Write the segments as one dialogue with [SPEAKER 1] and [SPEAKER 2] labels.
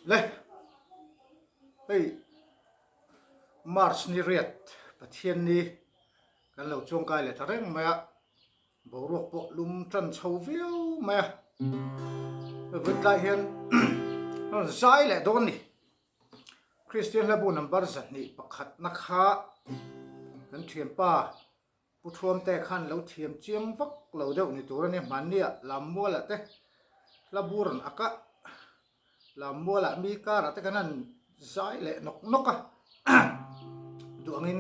[SPEAKER 1] Le hei March ni riat Pathian ni kan lo chuangkai leh ta reng mai a, boruak pawh lum tan chho viau mai a, vut lai hian rawn zai leh dawn ni. Kristian hlabu number 201 na kha kan thianpa Pu Thuamte khan lo thiam chiang vak lo deuh ni tur a ni. Hmannia Lammualah te hla bur an ak a, Lammualah mi karah te kan han zai leh nawk nawk a, duh angin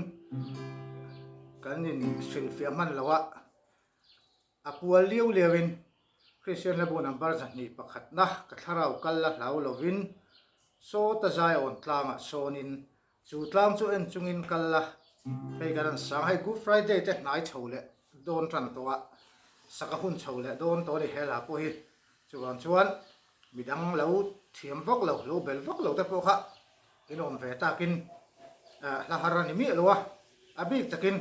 [SPEAKER 1] kan inhrilhfiah hman lo a. A pual liau liauin Kristian hlabu number 2 1 na ka thlarau kal la hlau lovin sawta Zion tlangah sawnin chu tlang chu en chungin kal la hei kan han sang hei Good Friday te hnai chho leh dawn tan tawh a saka hun chho leh dawn tawh a ni he hla pawh hi chuvang chuan midang lo thiam vak lo lo bel vak lo te pawh kha in awm ve takin hla har a ni miah lo a a bik takin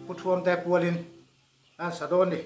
[SPEAKER 1] Pu Thuamte pualin An sa dawn ni.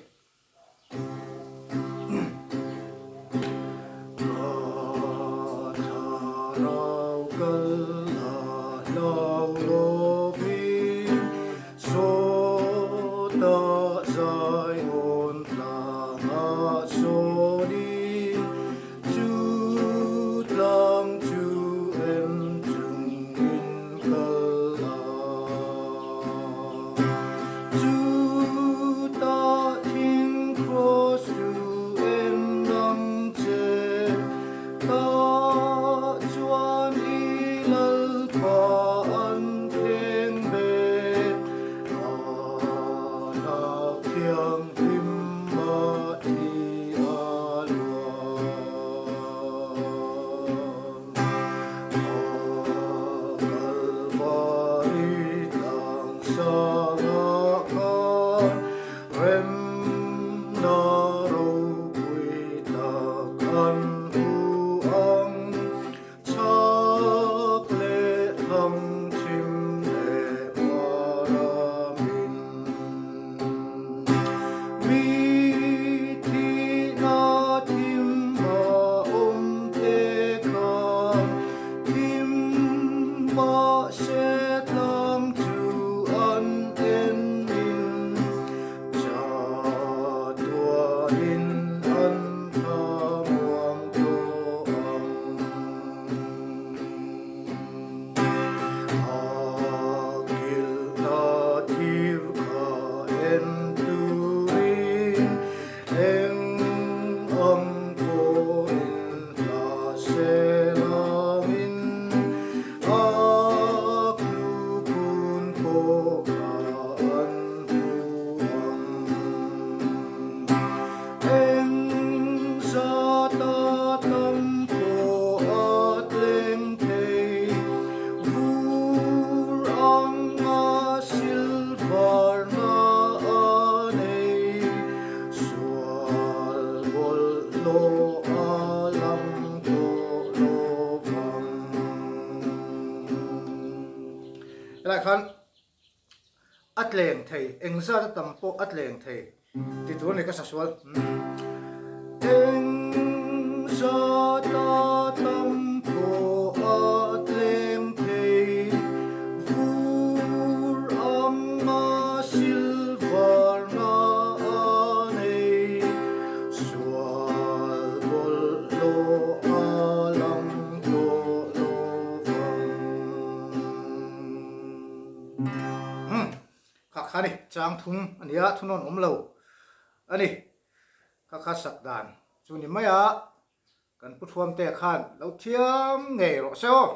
[SPEAKER 1] Helai khan a tleng thei, engzat a tam pawh a tleng thei ti tur a ni ka sa sual. Engzat a tam pawh a tleng thei, vur anga silver na a nei, sual bawlhhlawh a lang tawh lo vang. Umm kha kha ni chang thum a nia thunawn awm lo a ni kha kha sak dan chu ni mai a kan pu thuamte khan lo thiam ngei rawh se aw.